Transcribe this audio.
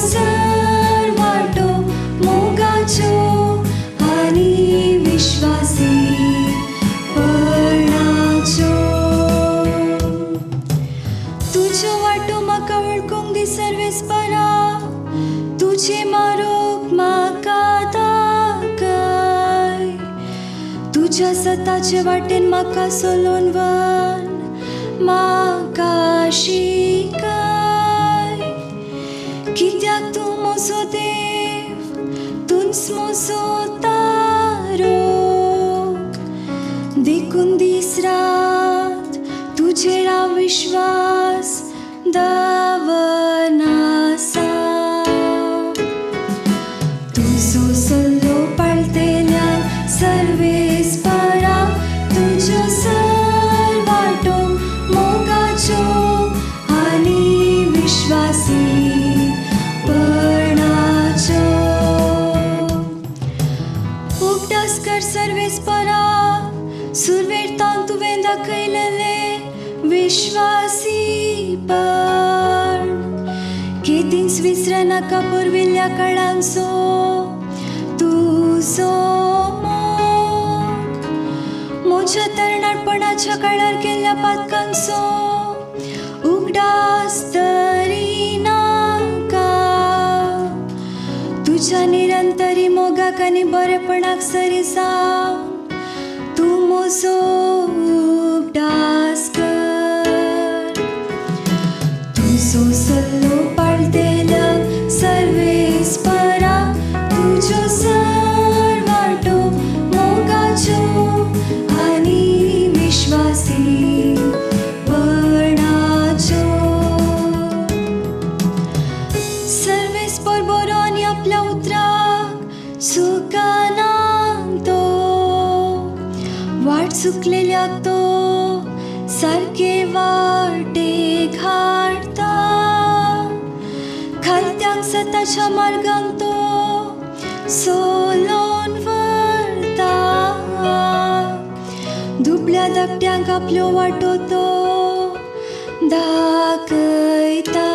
Sir वाटो मोगाच्यो आनी विश्वासी पणाच्यो. तुज्यो वाटो म्हाका वळखूंक दी सर्वेस्परा, तुजे मारोग म्हाका दाखय. तुज्या सताचे वाटेन म्हाका सोलोवन वन म्हाका शिकय. कित्याक तूं म्हजो देव, तूंच म्हजो तारोग, देखून दीस रात तुजेर हांव विश्वास दवरन आसा. तुजो सल्लो पाळटेल्यांक सर्वेस्परा, तुज्यो सर वाटो मोगाच्यो आनी विश्वासी पणाच्यो. उगडास कर सर्वेस्परा, सुरवेर तावन तुवें दाखयलेलें विश्वासीपण. केदींच विसरनाका पुर्विल्ल्या काळांचो तुजो मोग. म्हज्या तरणाटपणाच्या काळार केल्ल्या पातकांचो उगडास तरी नाका. तुज्या निरंतरी मोगाक आनी बरेपणाक सरी जावन तूं म्हजो उगडास कर. तुजो सल्लो पाळटेल्यांक सर्वेस्परा, तुज्यो सर वाटो मोगाच्यो आनी विश्वासी पणाच्यो. सर्वेस्पर बरो आनी आपल्या उतराक चुकना तो, वाट चुकलेल्याक तो सारके वाटेक हाडटा. खालत्यांक सताच्या मार्गान तो सोलोवन व्हरता, दुबळ्या धाकट्यांक आपल्यो वाटो तो दाखयता.